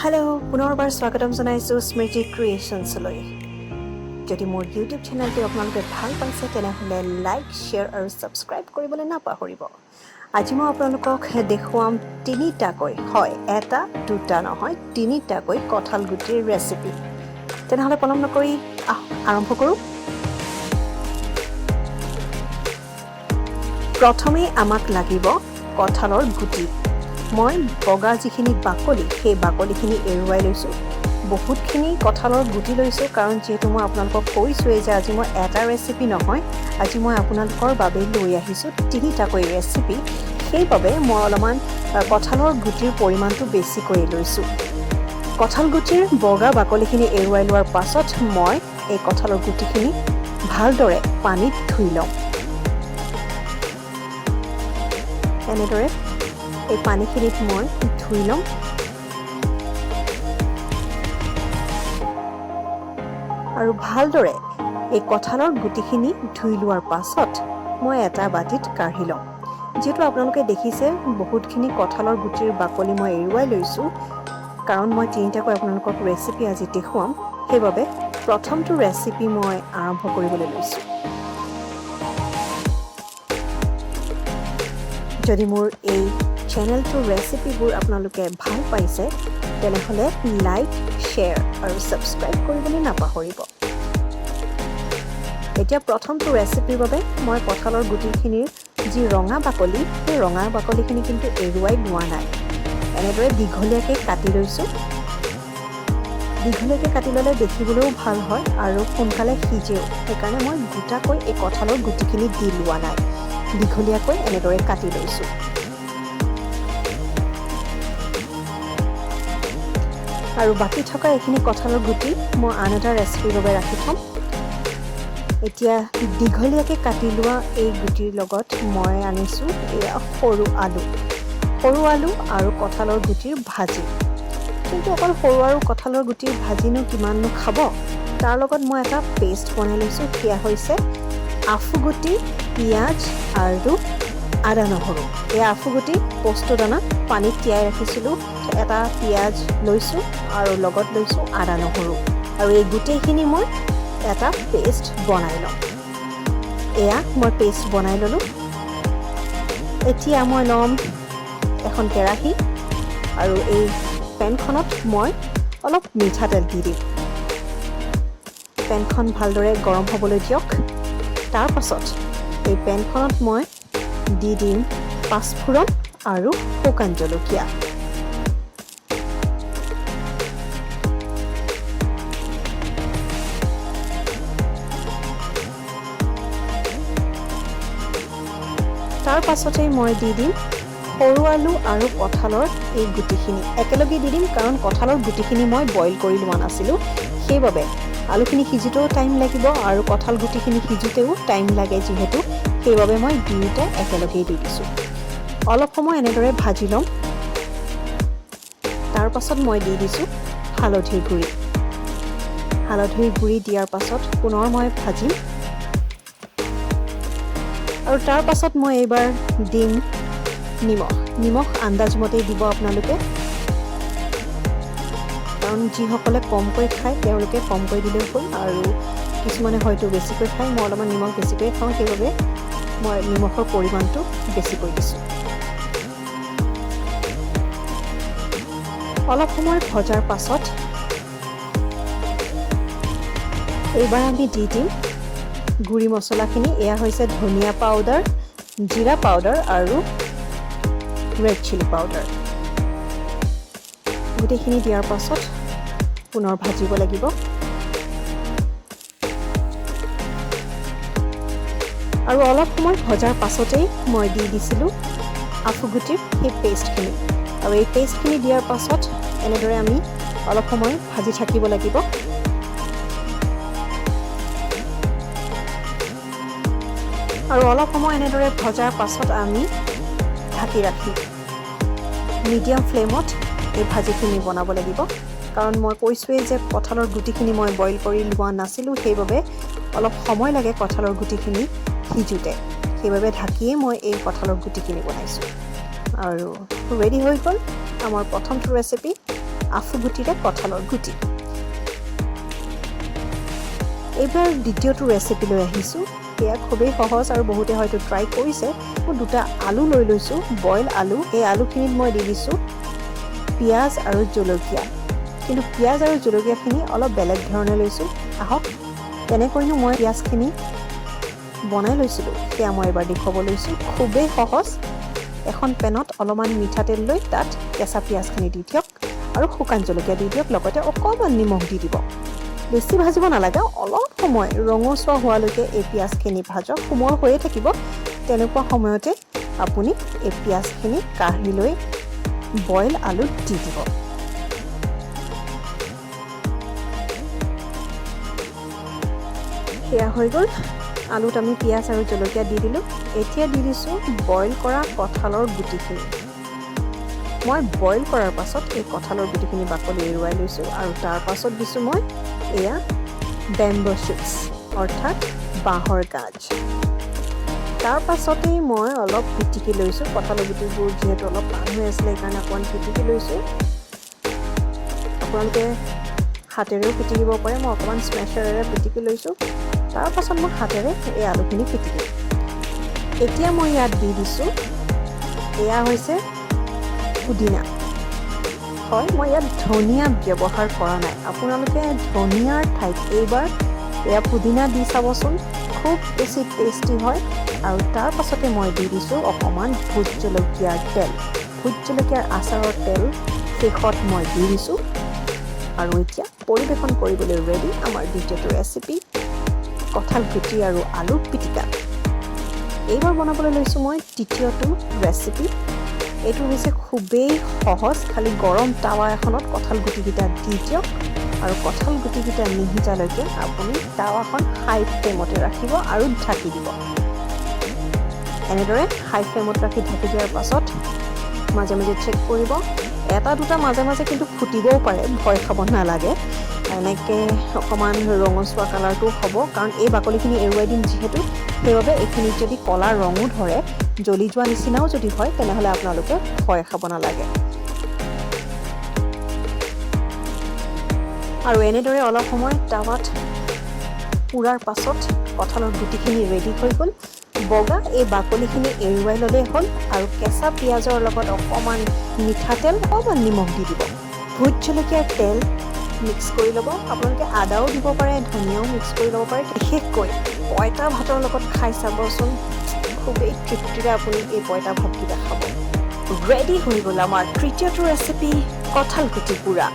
Hello', পুনৰবাৰ স্বাগতম জনাইছোঁ স্মৃতি ক্ৰিয়েশ্যনছলৈ। যদি মোৰ ইউটিউব চেনেলটো আপোনালোকে ভাল পাইছে, তেনেহ'লে লাইক, শ্বেয়াৰ আৰু ছাবস্ক্ৰাইব কৰিবলৈ নাপাহৰিব। আজি মই আপোনালোকক দেখুৱাম তিনিটাকৈ, হয়, এটা দুটা নহয়, তিনিটাকৈ কঁঠাল গুটিৰ ৰেচিপি। তেনেহ'লে পলম নকৰি আহক, আৰম্ভ কৰোঁ। প্ৰথমেই আমাক লাগিব কঁঠালৰ গুটি। মই বগা যিখিনি বাকলি, সেই বাকলিখিনি এৰুৱাই লৈছোঁ। বহুতখিনি কঁঠালৰ গুটি লৈছোঁ, কাৰণ যিহেতু মই আপোনালোকক কৈছোঁৱেই যে আজি মই এটা ৰেচিপি নহয়, আজি মই আপোনালোকৰ বাবে লৈ আহিছোঁ তিনিটাকৈ ৰেচিপি। সেইবাবে মই অলপমান কঁঠালৰ গুটিৰ পৰিমাণটো বেছিকৈয়ে লৈছোঁ। কঁঠাল গুটিৰ বগা বাকলিখিনি এৰুৱাই লোৱাৰ পাছত মই এই কঁঠালৰ গুটিখিনি ভালদৰে পানীত ধুই ল'ম। এনেদৰে এই পানীখিনিত মই ধুই ল'ম আৰু ভালদৰে এই কঁঠালৰ গুটিখিনি ধুই লোৱাৰ পাছত মই এটা বাতিত কাঢ়ি ল'ম। যিহেতু আপোনালোকে দেখিছে, বহুতখিনি কঁঠালৰ গুটিৰ বাকলি মই এৰুৱাই লৈছোঁ, কাৰণ মই তিনিটাকৈ আপোনালোকক ৰেচিপি আজি দেখুৱাম। সেইবাবে প্ৰথমটো ৰেচিপি মই আৰম্ভ কৰিবলৈ লৈছোঁ। যদি মোৰ এই চেনেলটোৰ ৰেচিপিবোৰ আপোনালোকে ভাল পাইছে, তেনেহ'লে লাইক, শ্বেয়াৰ আৰু ছাবস্ক্ৰাইব কৰিবলৈ নাপাহৰিব। এতিয়া প্ৰথমটো ৰেচিপিৰ বাবে মই কঁঠালৰ গুটিখিনিৰ যি ৰঙা বাকলি, সেই ৰঙা বাকলিখিনি কিন্তু এৰুৱাই লোৱা নাই। এনেদৰে দীঘলীয়াকৈ কাটি লৈছোঁ। দীঘলীয়াকৈ কাটি ল'লে দেখিবলৈও ভাল হয় আৰু সোনকালে সিজেও। সেইকাৰণে মই গোটাকৈ এই কঁঠালৰ গুটিখিনি দি লোৱা নাই, দীঘলীয়াকৈ এনেদৰে কাটি লৈছোঁ। আৰু বাকী থকা এইখিনি কঁঠালৰ গুটি মই আন এটা ৰেচিপিৰ বাবে ৰাখি থ'ম। এতিয়া দীঘলীয়াকৈ কাটি লোৱা এই গুটিৰ লগত মই আনিছোঁ এয়া সৰু আলু, সৰু আলু আৰু কঁঠালৰ গুটিৰ ভাজি। কিন্তু অকল সৰু আৰু কঁঠালৰ গুটিৰ ভাজিনো কিমাননো খাব? তাৰ লগত মই এটা পেষ্ট বনাই লৈছোঁ। সেয়া হৈছে আফুগুটি, পিঁয়াজ আৰু আদা নহৰু। এই আফুগুটি, পোস্তদানা পানীত তিয়াই ৰাখিছিলোঁ। এটা পিঁয়াজ লৈছোঁ আৰু লগত লৈছোঁ আদা নহৰু আৰু এই গোটেইখিনি মই এটা পেষ্ট বনাই ল'ম। এয়া মই পেষ্ট বনাই ল'লোঁ। এতিয়া মই ল'ম এখন কেৰাহী আৰু এই পেনখনত মই অলপ মিঠাতেল দি দিম। পেনখন ভালদৰে গৰম হ'বলৈ দিয়ক। তাৰ পাছত এই পেনখনত মই দি দিম পাঁচফোৰণ আৰু শুকান জলকীয়া। তাৰ পাছতেই মই দি দিম সৰু আলু আৰু কঁঠালৰ এই গুটিখিনি। একেলগে দি দিম, কাৰণ কঁঠালৰ গুটিখিনি মই বইল কৰি লোৱা নাছিলোঁ। সেইবাবে আলুখিনি সিজোতেও টাইম লাগিব আৰু কঁঠাল গুটিখিনি সিজোতেও টাইম লাগে যিহেতু, সেইবাবে মই দুয়োটা একেলগেই দি দিছোঁ। অলপ সময় এনেদৰে ভাজি ল'ম। তাৰ পাছত মই দি দিছোঁ হালধিৰ গুড়ি। হালধিৰ গুড়ি দিয়াৰ পাছত পুনৰ মই ভাজিম আৰু তাৰ পাছত মই এইবাৰ দিম নিমখ। নিমখ আন্দাজমতেই দিব আপোনালোকে, কাৰণ যিসকলে কমকৈ খায় তেওঁলোকে কমকৈ দিলেও হ'ল আৰু কিছুমানে হয়তো বেছিকৈ খায়। মই অলপমান নিমখ বেছিকৈ খাওঁ, সেইবাবে মই নিমখৰ পৰিমাণটো বেছিকৈ দিছোঁ। অলপ সময় ভজাৰ পাছত এইবাৰ আমি দি দিম গুড়ি মছলাখিনি। এয়া হৈছে ধনিয়া পাউডাৰ, জিৰা পাউডাৰ আৰু ৰেড চিলি পাউডাৰ। গোটেইখিনি দিয়াৰ পাছত পুনৰ ভাজিব লাগিব আৰু অলপ সময় ভজাৰ পাছতেই মই দি দিছিলোঁ আফুগুটিৰ সেই পেষ্টখিনি। আৰু এই পেষ্টখিনি দিয়াৰ পাছত এনেদৰে আমি অলপ সময় ভাজি থাকিব লাগিব। আৰু অলপ সময় এনেদৰে ভজাৰ পাছত আমি ঢাকি ৰাখিম। মিডিয়াম ফ্লেমত এই ভাজিখিনি বনাব লাগিব, কাৰণ মই কৈছোঁৱেই যে কঁঠালৰ গুটিখিনি মই বইল কৰি লোৱা নাছিলোঁ। সেইবাবে অলপ সময় লাগে কঁঠালৰ গুটিখিনি সিজোতে। সেইবাবে ঢাকিয়ে মই এই কঁঠালৰ গুটিখিনি বনাইছোঁ। আৰু ৰেডি হৈ গ'ল আমাৰ প্ৰথমটো ৰেচিপি। আফুগুটিৰে কঁঠালৰ গুটি। এইবাৰ দ্বিতীয়টো ৰেচিপিলৈ আহিছোঁ। এয়া খুবেই সহজ আৰু বহুতে হয়তো ট্ৰাই কৰিছে। মই দুটা আলু লৈ লৈছোঁ, বইল আলু। এই আলুখিনিত মই দি দিছোঁ পিঁয়াজ আৰু জলকীয়া। কিন্তু পিঁয়াজ আৰু জলকীয়াখিনি অলপ বেলেগ ধৰণে লৈছোঁ। আহক, কেনেকৈনো মই পিঁয়াজখিনি বনাই লৈছিলোঁ, সেয়া মই এবাৰ দেখুৱাব লৈছোঁ। খুবেই সহজ। এখন পেনত অলপমান মিঠাতেল লৈ তাত কেঁচা পিঁয়াজখিনি দি দিয়ক আৰু শুকান জলকীয়া দি দিয়ক, লগতে অকণমান নিমখ দি দিব। বেছি ভাজিব নালাগে, অলপ সময় ৰঙচুৱা হোৱালৈকে এই পিঁয়াজখিনি ভাজক। কোমল হৈয়ে থাকিব। তেনেকুৱা সময়তে আপুনি এই পিঁয়াজখিনি কাঢ়ি লৈ বইল আলুত দি দিব। সেয়া হৈ গ'ল। আলুত আমি পিঁয়াজ আৰু জলকীয়া দি দিলোঁ। এতিয়া দি দিছোঁ বইল কৰা কঁঠালৰ গুটিখিনি। মই বইল কৰাৰ পাছত এই কঁঠালৰ গুটিখিনি বাকলি এৰুৱাই লৈছোঁ আৰু তাৰ পাছত দিছোঁ মই এয়া বেম্ব শ্বুটছ, অৰ্থাৎ বাঁহৰ গাজ। তাৰ পাছতেই মই অলপ পিটিকি লৈছোঁ। কঁঠালৰ গুটিবোৰ যিহেতু অলপ টান হৈ আছিলে, সেইকাৰণে অকণমান পিটিকি লৈছোঁ। আপোনালোকে হাতেৰেও পিটিকিব পাৰে। মই অকণমান স্মেচাৰেৰে পিটিকি লৈছোঁ। তাৰ পাছত মই হাতেৰে এই আলুখিনি পিটিকিম। এতিয়া মই ইয়াত দি দিছোঁ, এয়া হৈছে পুদিনা। হয়, মই ইয়াত ধনিয়া ব্যৱহাৰ কৰা নাই। আপোনালোকে ধনিয়াৰ ঠাইত এইবাৰ এয়া পুদিনা দি চাবচোন, খুব বেছি টেষ্টি হয়। আৰু তাৰ পাছতে মই দি দিছোঁ অকণমান ভোট জলকীয়াৰ তেল। ভোট জলকীয়াৰ আচাৰৰ তেল শেষত মই দি দিছোঁ। আৰু এতিয়া পৰিৱেশন কৰিবলৈ ৰেডি আমাৰ দ্বিতীয়টো ৰেচিপি, কঁঠাল গুটি আৰু আলু পিটিকা। এইবাৰ বনাবলৈ লৈছোঁ মই তৃতীয়টো ৰেচিপি। এইটো হৈছে খুবেই সহজ। খালি গৰম টাৱা এখনত কঁঠাল গুটিকেইটা দি দিয়ক আৰু কঁঠাল গুটিকেইটা নিসিজালৈকে আপুনি টাৱাখন হাই ফ্লেমতে ৰাখিব আৰু ঢাকি দিব। এনেদৰে হাই ফ্লেমত ৰাখি ঢাকি দিয়াৰ পাছত মাজে মাজে চেক কৰিব। এটা দুটা মাজে মাজে কিন্তু ফুটিবও পাৰে, ভয় খাব নালাগে। এনেকৈ অকণমান ৰঙচুৱা কালাৰটো হ'ব, কাৰণ এই বাকলিখিনি এৰুৱাই দিম যিহেতু, সেইবাবে এইখিনিত যদি ক'লা ৰঙো ধৰে, জ্বলি যোৱা নিচিনাও যদি হয়, তেনেহ'লে আপোনালোকে ভয় খাব নালাগে। আৰু এনেদৰে অলপ সময় টাৱাত পোৰাৰ পাছত কঁঠালৰ গুটিখিনি ৰেডি হৈ গ'ল। বগা এই বাকলিখিনি এৰুৱাই ল'লেই হ'ল আৰু কেঁচা পিঁয়াজৰ লগত অকণমান মিঠাতেল, অকণমান নিমখ দি দিব। ভোট জলকীয়াৰ তেল মিক্স কৰি ল'ব। আপোনালোকে আদাও দিব পাৰে, ধনিয়াও মিক্স কৰি ল'ব পাৰে। বিশেষকৈ পঁইতা ভাতৰ লগত খাই চাবচোন, খুবেই তৃপ্তিৰে আপুনি এই পঁইতা ভাতকেইটা খাব। ৰেডি হৈ গ'ল আমাৰ তৃতীয়টো ৰেচিপি, কঁঠাল গুটি পোৰা।